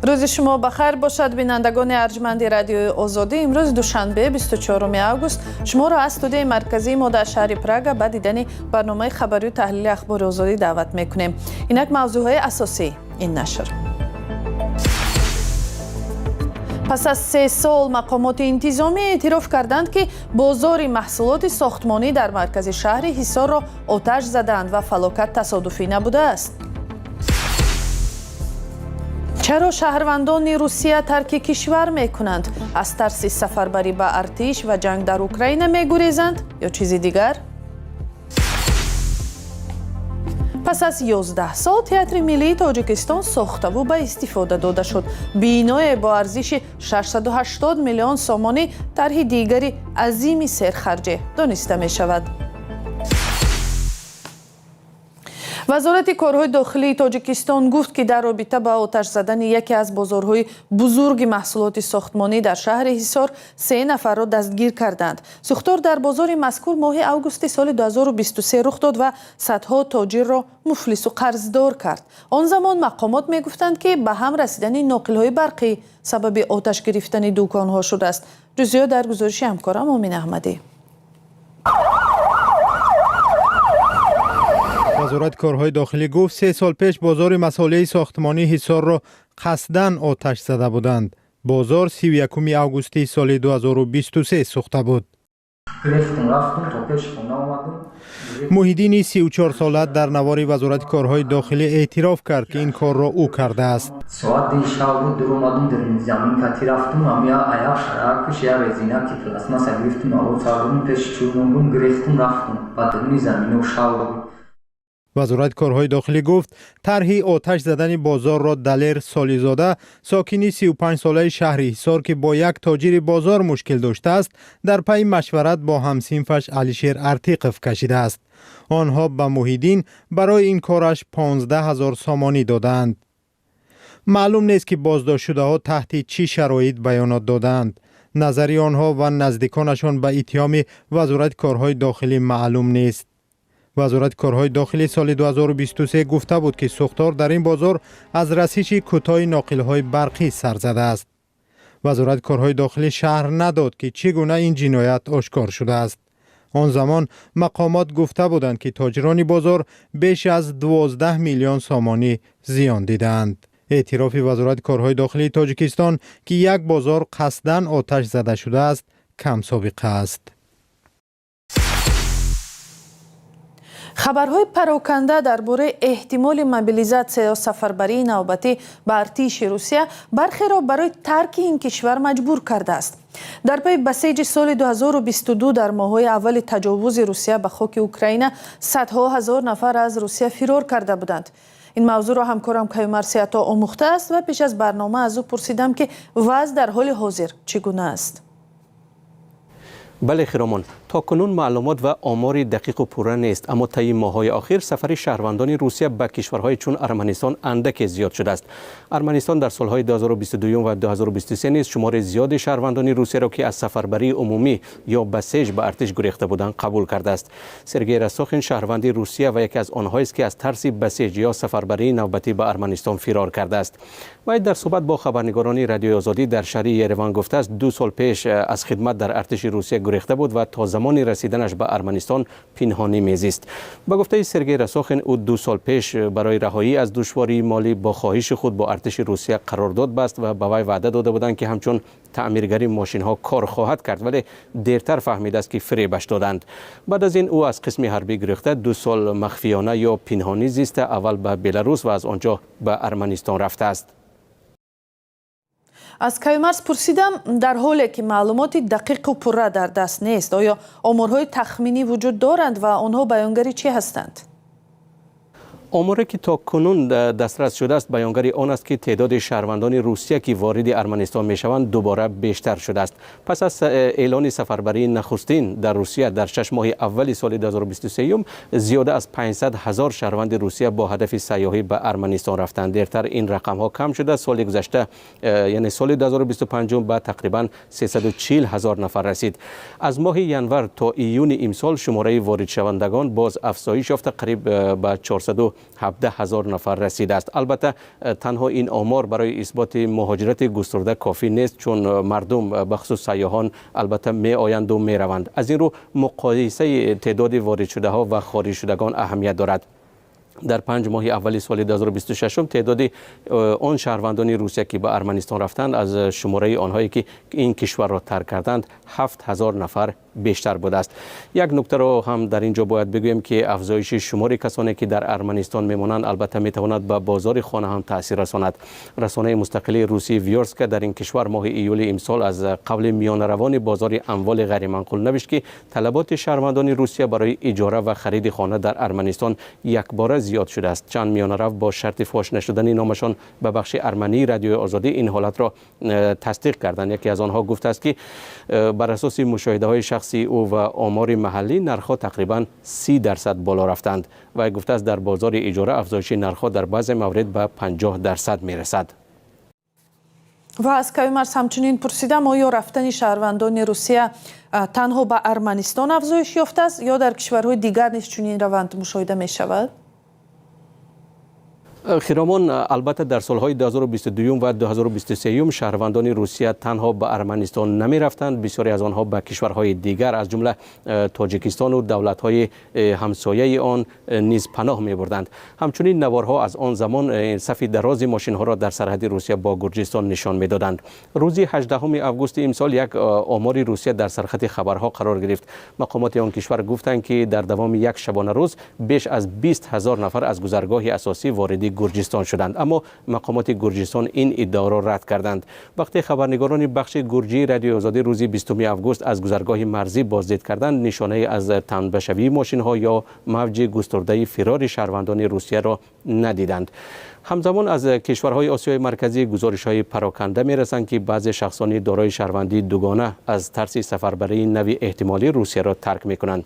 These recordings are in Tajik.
Рӯзи шумо ба хайр бошад, бинандагони арҷманди Радиои Озодӣ. Имрӯз душанбе, 24 август. Шуморо аз студияи марказии мо дар шаҳри Прага ба дидани барномаи хабарию таҳлили Ахбори Озодӣ даъват мекунем. Инак мавзӯъҳои асосии ин нашр. Пас аз 3 сол мақомоти интизомӣ эътироф карданд, ки бозори маҳсулоти сохтмонӣ дар маркази шаҳри Ҳисорро оташ задаанд ва фалокат тасодуфӣ набудааст. Чаро шаҳрвандони Русия тарки кишвар мекунанд? Аз тарси сафарбарӣ ба артиш ва ҷанг дар Украина мегурезанд ё чизи дигар? Пас аз 11 сол Театри миллии Тоҷикистон сохтаву ба истифода дода шуд. Биное бо арзиши 680 миллион сомонӣ тарҳи дигари азими серхарҷе дониста мешавад. Вазорати корҳои дохилии Тоҷикистон гуфт, ки дар робита ба оташ задани яке аз бозорҳои бузурги маҳсулоти сохтмонӣ дар шаҳри Ҳисор се нафарро дастгир карданд. Сӯхтор дар бозори мазкур моҳи августи соли 2023 рух дод ва садҳо тоҷирро муфлису қарздор кард. Он замон мақомот мегуфтанд, ки ба ҳам расидани ноқилҳои барқӣ сабаби оташ гирифтани дуконҳо шудааст. Ҷузъиёт дар гузориши ҳамкорам Омин Аҳмадӣ. Вазорати корҳои дохилӣ гуфт, 3 сол пеш бозори масолеҳи сохтмонии Ҳисорро қасдан оташ зада буданд. Бозор 31 августи соли 2023 сӯхта буд. Муҳиддини 34сола дар навори Вазорати корҳои дохилӣ эътироф кард, ки ин корро ӯ кардааст. Соат 2 шаб буд, дуромадум, дар замин кати рафтум, ам я аяқ шаракш, я резина ки пластмасса гирифтум, аво сардум, пеши чӯб гирехтум, рафтум ба даруни замино, шав буд. Вазорати корҳои дохилӣ гуфт, тарҳи оташ задани бозорро Далер Солизода, сокини 35солаи шаҳри Ҳисор, ки бо як тоҷири бозор мушкил доштааст, дар пайи машварат бо ҳамсинфаш Алишер Артиқов кашидааст. Онҳо ба Муҳиддин барои ин кораш 15 ҳазор сомонӣ додаанд. Маълум нест, ки боздоштшудаҳо таҳти чӣ шароит баёнот додаанд. Назари онҳо ва наздиконашон ба иттиҳоми Вазорати корҳои дохилӣ маълум нест. Вазорати корҳои дохилӣ соли 2023 гуфта буд, ки сӯхтор дар ин бозор аз расиши кӯтоҳи ноқилҳои барқӣ сар задааст. Вазорати корҳои дохилӣ шарҳ надод, ки чӣ гуна ин ҷиноят ошкор шудааст. Он замон мақомот гуфта буданд, ки тоҷирони бозор беш аз 12 миллион сомонӣ зиён дидаанд. Эътирофи Вазорати корҳои дохилии Тоҷикистон, ки як бозор қасдан оташ зада шудааст, камсобиқа аст. Хабарҳои пароканда дар бораи эҳтимоли мобилизатсия ё сафарбарии навбатӣ ба артиши Русия бархеро барои тарки ин кишвар маҷбур кардааст. Дар пайи басеҷи соли 2022, дар моҳҳои аввали таҷовузи Русия ба хоки Украина, садҳо ҳазор нафар аз Русия фирор карда буданд. Ин мавзӯъро ҳамкорам Каюмар Сиято омӯхтааст ва пеш аз барнома аз ӯ пурсидам, ки вазъ дар ҳоли ҳозир чӣ гуна аст. Бале, Хиромон, то кунун маълумот ва омори дақиқу пурра нест, аммо таи моҳҳои охир сафари шаҳрвандони Русия ба кишварҳои чун Арманистон андаке зиёд шудааст. Арманистон дар солҳои 2022 ва 2023 низ шумори зиёди шаҳрвандони Русияро, ки аз сафарбарии умумӣ ё басеҷ ба артиш гурехта буданд, қабул кардааст. Сергей Расохин шаҳрванди Русия ва яке аз онҳоест, ки аз тарси басеҷ ё сафарбарии навбатӣ ба Арманистон фирор кардааст. Вай дар суҳбат бо хабарнигорони Радиои Озодӣ дар шаҳри Ереван гуфтааст, 2 сол пеш аз хидмат дар артиши Русия гурехта буд ва то замони расиданаш ба Арманистон пинҳонӣ мезист. Ба гуфтаи Сергей Расохин, ӯ 2 сол пеш барои раҳоӣ аз душвории молӣ бо хоҳиши худ бо артиши Русия қарордод баст ва ба вай ваъда дода буданд, ки ҳамчун таъмиргари мошинҳо кор хоҳад кард, вале дертар фаҳмидааст, ки фиребаш доданд. Баъд аз ин ӯ аз қисми ҳарбӣ гурехта, 2 сол махфиёна ё пинҳонӣ зиста, аввал ба Беларус ва аз он ҷо ба Арманистон рафтааст. Аз Каюмарс пурсидам, дар ҳоле ки маълумоти дақиқу пурра дар даст нест, оё оморҳои тахминӣ вуҷуд доранд ва онҳо баёнгари чӣ ҳастанд? Оморе, ки то кунун дастрас шудааст, баёнгари он аст, ки теъдоди шаҳрвандони Русия, ки вориди Арманистон мешаванд, дубора бештар шудааст. Пас аз эълони сафарбарии нахустин дар Русия дар 6 моҳи аввали соли 2023, зиёда аз 500 ҳазор шаҳрванди Русия бо ҳадафи сайёҳӣ ба Арманистон рафтанд. Дертар ин рақамҳо кам шуда, соли гузашта, яъне соли 2025, ба тақрибан 340 ҳазор нафар расид. Аз моҳи январ то июни имсол шумораи воридшавандагон боз афзоиш ёфта, қариб ба 400 117 ҳазор нафар расидааст. Албатта, танҳо ин омор барои исботи муҳоҷирати густурда кофӣ нест, чун мардум, бахусус сайёҳон, албатта меоянду мераванд. Аз ин рӯ муқоисаи теъдоди воридшудаҳо ва хориҷшудагон аҳамият дорад. Дар 5 моҳи аввали соли 2026 теъдоди он шаҳрвандони Русия, ки ба Арманистон рафтанд, аз шумораи онҳое, ки ин кишварро тарк карданд, 7000 нафар бештар будааст. Як нуктаро ҳам дар ин ҷо бояд бигӯем, ки афзоиши шумори касоне, ки дар Арманистон мемонанд, албатта метавонад ба бозори хона ҳам таъсир расонад. Расонаи мустақили русии Вёрстка дар ин кишвар моҳи июли имсол аз қавли миёнаравони бозори амволи ғайриманқул навишт, ки талаботи шаҳрвандони Русия барои иҷора ва хариди хона дар Арманистон якбора зиёд шудааст. Чанд миёнарав бо шарти фош нашудани номашон ба бахши армании Радиои Озодӣ ин ҳолатро тасдиқ карданд. Яке аз онҳо гуфтааст, ки бар асоси мушоҳидаҳои шахсии ӯ ва омори маҳаллӣ нархҳо тақрибан 30% боло рафтанд. Вай гуфтааст, дар бозори иҷора афзоиши нархҳо дар баъзе маврид ба 50% мерасад. Ва аз Каюмарс ҳамчунин пурсидам, оё рафтани шаҳрвандони Русия танҳо ба Арманистон афзоиш ёфтааст ё дар кишварҳои дигар низ чунин раванд мушоҳида мешавад? Хиромон, албатта, дар солҳои 2022 ва 2023 шаҳрвандони Русия танҳо ба Арманистон намерафтанд. Бисёре аз онҳо ба кишварҳои дигар, аз ҷумла Тоҷикистону давлатҳои ҳамсояи он низ паноҳ мебурданд. Ҳамчунин наворҳо аз он замон сафи дарози мошинҳоро дар сарҳади Русия бо Гурҷистон нишон медоданд. Рӯзи 18 августи имсол як омори Русия дар сархати хабарҳо қарор гирифт. Мақомоти он кишвар гуфтанд, ки дар давоми як шабонарӯз беш аз 20 ҳазор нафар аз гузаргоҳи асосӣ вориди Гурҷистон шуданд, аммо мақомоти Гурҷистон ин иддаоро рад карданд. Вақте хабарнигорони бахши гурҷии Радиои Озодӣ рӯзи 20 август аз гузаргоҳи марзӣ боздид карданд, нишонае аз танбашавии мошинҳо ё мавҷи густурдаи фирори шаҳрвандони Русияро надиданд. Ҳамзамон аз кишварҳои Осиёи Марказӣ гузоришҳои пароканда мерасанд, ки баъзе шахсони дорои шаҳрвандии дугона аз тарси сафарбарии нави эҳтимолӣ Русияро тарк мекунанд.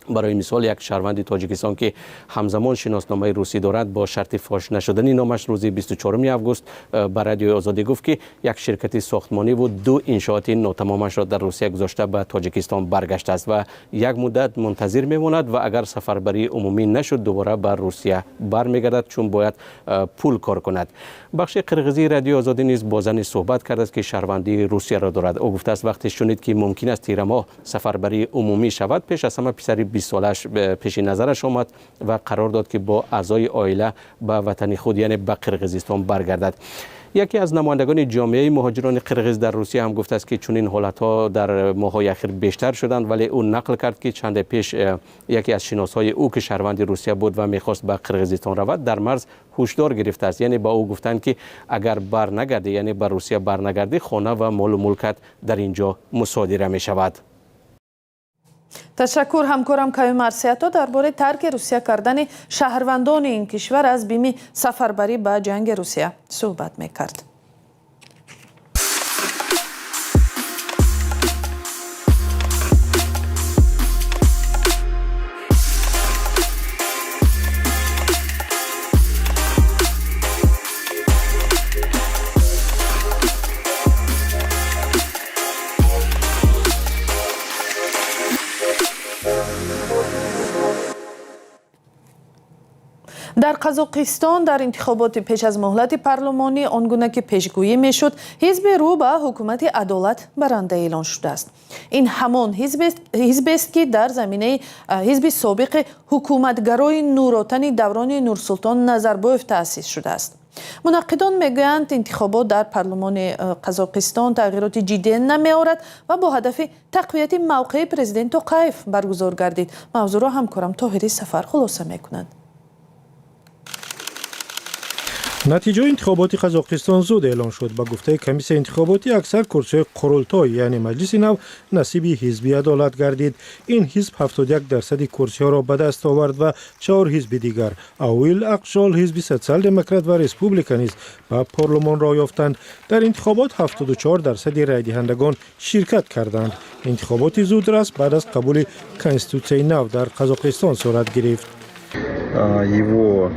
Барои мисол, як шаҳрванди Тоҷикистон, ки ҳамзамон шиносномаи русӣ дорад, бо шарти фош нашудани номаш рӯзи 24 август ба Радиои Озодӣ гуфт, ки як ширкати сохтмониву ду иншооти нотамомашро дар Русия гузошта ба Тоҷикистон баргаштааст ва як муддат мунтазир мемонад ва агар сафарбарии умумӣ нашуд, дубора ба Русия бармегардад, чун бояд пул кор кунад. Бахши қирғизии Радиои Озодӣ низ бо зане суҳбат кардааст, ки шаҳрвандии Русияро дорад. Ӯ гуфтааст, вақте шунид, ки мумкин аст тирамоҳ сафарбарии умумӣ шавад, пеш аз ҳама писари 20 солааш пеши назараш омад ва қарор дод, ки бо аъзои оила ба ватани худ, яъне ба Қирғизистон, баргардад. Яке аз намояндагони ҷомеаи муҳоҷирони қирғиз дар Русия ҳам гуфтааст, ки чунин ҳолатҳо дар моҳҳои ахир бештар шуданд, вале ӯ нақл кард, ки чанде пеш яке аз шиносҳои ӯ, ки шаҳрванди Русия буд ва мехост ба Қирғизистон равад, дар марз ҳушдор гирифтааст, яъне ба ӯ гуфтанд, ки агар барнагардӣ, яъне ба Русия барнагардӣ, хона ва молу мулкат дар ин ҷо мусодира мешавад. Ташаккур, ҳамкорам Каюмарс Ато дар бораи тарки Русия кардани шаҳрвандони ин кишвар аз бими сафарбарӣ ба ҷанги Русия суҳбат мекард. Дар Қазоқистон дар интихоботи пеш аз муҳлати парлумонӣ, он гуна ки пешгӯӣ мешуд, ҳизби рӯ ба ҳукумати Адолат баранда эълон шудааст. Ин ҳамон ҳизбест, ки дар заминаи ҳизби собиқи ҳукуматгарои Нуротани даврони Нурсултон Назарбоев таъсис шудааст. Мунаққидон мегӯянд, интихобот дар парлумони Қазоқистон тағйироти ҷиддӣ намеорад ва бо ҳадафи тақвияти мавқеи президент Тоқаев баргузор гардид. Мавзӯъро ҳамкорам Тоҳири Сафар хулоса мекунад. Натиҷаи интихоботи Қазоқистон зуд эълон шуд. Ба гуфтаи комиссияи интихоботӣ, аксар курсиҳои Қурултой, яъне маҷлиси нав, насиби ҳизби Адолат гардид. Ин ҳизб 71 дарсади курсиҳоро ба даст овард ва чаҳор ҳизби дигар, Ауыл, Ақжол, ҳизби Социал-демократ ва Республика, низ ба парлумон роҳ ёфтанд. Дар интихобот 74 дарсади райдиҳандагон ширкат карданд. Интихоботи зудрас баъд аз қабули конститутсияи нав дар Қазоқистон сурат гирифт. Его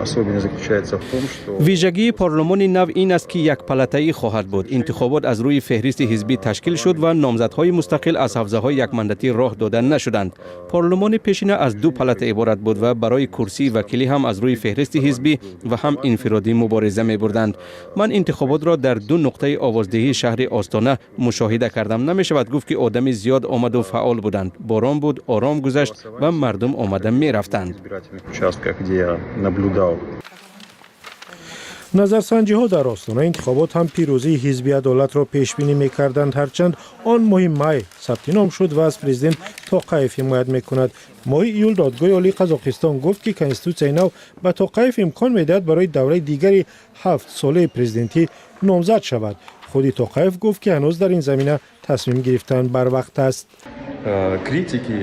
Особенность заключается в том, что Вижагии парлумони нав ин аст, ки якпалатаӣ хоҳад буд. Интихобот аз рӯи феҳристи ҳизбӣ ташкил шуд ва номзадҳои мустақил аз ҳавзаҳои якмандатӣ роҳ дода нашуданд. Парлумони пешина аз ду палата иборат буд ва барои курсии вакилӣ ҳам аз рӯи феҳристи ҳизбӣ ва ҳам инфиродӣ мубориза мебурданд. Ман интихоботро дар ду нуқтаи овоздиҳии шаҳри Остона мушоҳида кардам. Намешавад гуфт, ки одами зиёд омаду фаъол буданд. Борон буд, ором гузашт ва мардум омада мерафтанд. Избирательных участках, где я наблюдал. Назарсанҷиҳо дар остонаи интихобот ҳам пирӯзии Ҳизби Адолатро пешбинӣ мекарданд, ҳарчанд он моҳи май сабти ном шуд ва аз президент Тоқаев ҳимоят мекунад. Моҳи июл Додгоҳи Олии Қазоқистон гуфт, ки конститутсияи нав ба Тоқаев имкон медиҳад барои давраи дигари 7-солаи президентӣ номзад шавад. Худи Тоқаев гуфт, ки ҳанӯз дар ин замина тасмим гирифтан барвақт аст. Критики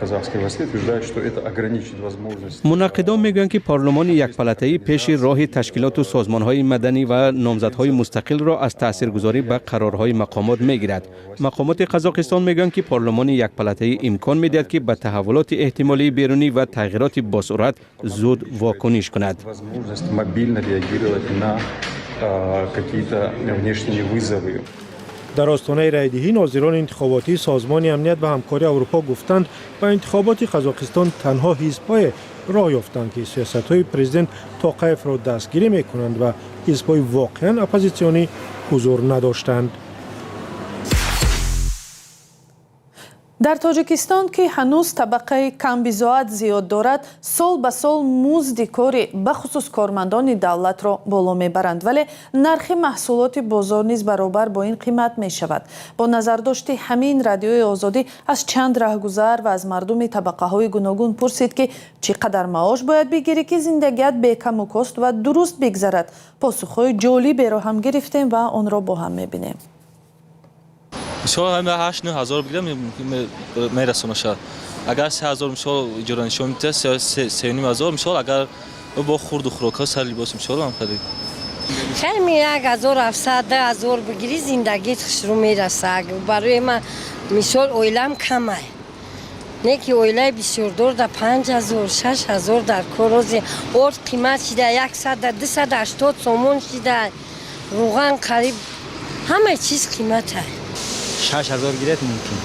казахской власти утверждают, что это ограничит возможность. Мунаққидон мегӯянд, ки парлумони якпалатаӣ пеши роҳи ташкилоту созмонҳои маданӣ ва номзадҳои мустақилро аз таъсиргузорӣ ба қарорҳои мақомот мегирад. Мақомоти Қазоқистон мегӯянд, ки парлумони якпалатаӣ имкон медиҳад, ки ба таҳаввулоти эҳтимолии берунӣ ва тағйироти босуръат зуд вокуниш кунад. Возможность мобильно реагировать на какие-то внешние вызовы. Дар остонаи райдиҳӣ нозирони интихоботии Созмони Амният ва Ҳамкории Аврупо гуфтанд, ба интихоботи Қазоқистон танҳо ҳизбҳое роҳ ёфтанд, ки сиёсатҳои президент Тоқаевро дастгирӣ мекунанд ва ҳизбҳои воқеан оппозитсионӣ ҳузур надоштанд. Дар Тоҷикистон, ки ҳанӯз табақаи камбизоат зиёд дорад, сол ба сол музди кори бахусус кормандони давлатро боло мебаранд, вале нархи маҳсулоти бозор низ баробар бо ин қимат мешавад. Бо назардошти ҳамин, Радиои Озодӣ аз чанд раҳгузар ва аз мардуми табақаҳои гуногун пурсид, ки чӣ қадар маош бояд бигирӣ, ки зиндагият бекаму кост ва дуруст бигзарад. Посухҳои ҷолиберо ҳам гирифтем ва онро бо ҳам мебинем. Мисол, 8-9 ҳазор бигирам, мерасона шояд. Агар 3 ҳазор, мисол, иҷоранишон метиҳад, 3,5 ҳазор, мисол, агар бо хурду хӯрокҳо, сар либос, мисол, ҳам харид. Хеле 1700, 2000 бигирӣ, зиндагит хушрӯ мераса. Барои ман, мисол, оилам камай, не ки оилаи бисёрдор да 5000, 6000 дар кор. Рози орд қимат шида, яксада 280 сомон шида, рӯған қариб, ҳама чиз қимата. 6000 гирет мумкин,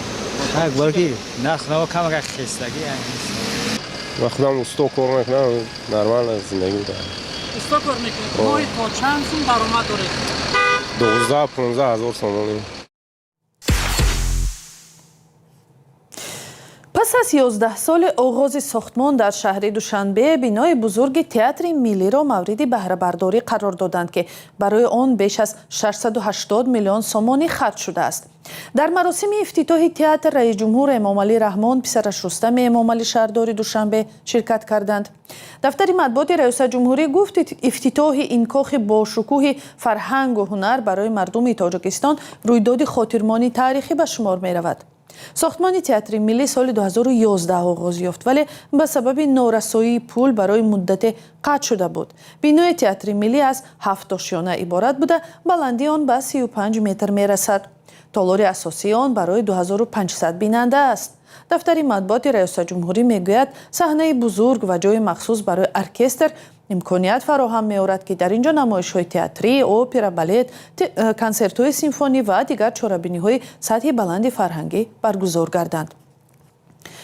балки нарх наво камака хестагӣ. Ман худам усто кор мекунам, нормально зиндагӣ мекунам. Усто кор мекунед? Моҳи то чанд сум даромад доред? 12-15 ҳазор сомонӣ. Пас аз 11 соли оғози сохтмон дар шаҳри Душанбе бинои бузурги Театри Миллиро мавриди баҳрабардорӣ қарор доданд, ки барои он беш аз 680 миллион сомонӣ харҷ шудааст. Дар маросими ифтитоҳи театр раисҷумҳур Эмомалӣ Раҳмон, писараш Рустами Эмомалӣ, шаҳрдори Душанбе ширкат карданд. Дафтари матбуоти раёсат ҷумҳурӣ гуфт, ифтитоҳи ин кохи бошукӯҳи фарҳангу ҳунар барои мардуми Тоҷикистон рӯйдоди хотирмони таърихӣ ба шумор меравад. Сохтмони Театри Миллӣ соли 2011 оғоз ёфт, вале ба сабаби норасоии пул барои муддате қатъ шуда буд. Бинои Театри Миллӣ аз ҳафт ошёна иборат буда, баландии он ба 35 метр мерасад. Толори асосии он барои 2500 бинанда аст. Дафтари матбуоти раёсатҷумҳурӣ мегӯяд, саҳнаи бузург ва ҷои махсус барои оркестр имконият фароҳам меорад, ки дар ин ҷо намоишҳои театрӣ, опера, балет, консертҳои симфонӣ ва дигар чорабиниҳои сатҳи баланди фарҳангӣ баргузор гарданд.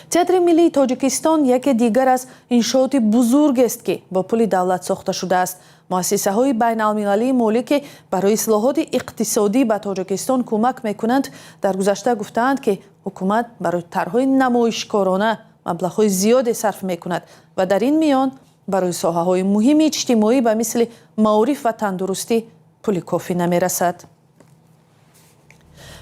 Театри Миллии Тоҷикистон яке дигар аз иншооти бузургест, ки бо пули давлат сохта шудааст. Муассисаҳои байналмилалии молӣ, ки барои ислоҳоти иқтисодӣ ба Тоҷикистон кӯмак мекунанд, дар гузашта гуфтаанд, ки ҳукумат барои тарҳҳои намоишкорона маблағҳои зиёде сарф мекунад ва дар ин миён барои соҳаҳои муҳими иҷтимоӣ ба мисли маориф ва тандурустӣ пули кофӣ намерасад.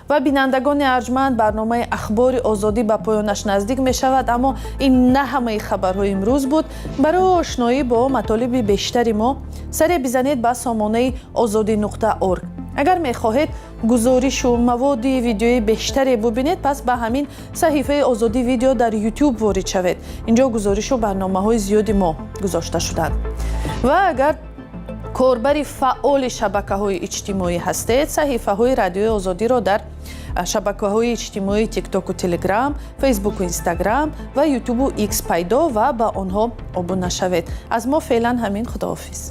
Ва бинандагони арҷманд, барномаи Ахбори Озодӣ ба поёнаш наздик мешавад, аммо ин на ҳамаи хабарҳои имрӯз буд. Барои ошноӣ бо матолиби бештари мо саре бизанед ба сомонаи озодӣ.орг. Агар мехоҳед гузоришу маводи видеои бештаре бубинед, пас ба ҳамин саҳифаи Озодӣ Видео дар Ютуб ворид шавед. Инҷо гузоришу барномаҳои зиёди мо гузошта шуданд. Ва агар Корбари фаъоли шабакаҳои иҷтимоӣ ҳастед, саҳифаҳои Радиои Озодиро дар шабакаҳои иҷтимоии Тиктоку Телеграм, Фейсбуку Инстаграм ва Ютубу Икс пайдо ва ба онҳо обуна шавед. Аз мо феълан ҳамин. Худоҳофиз.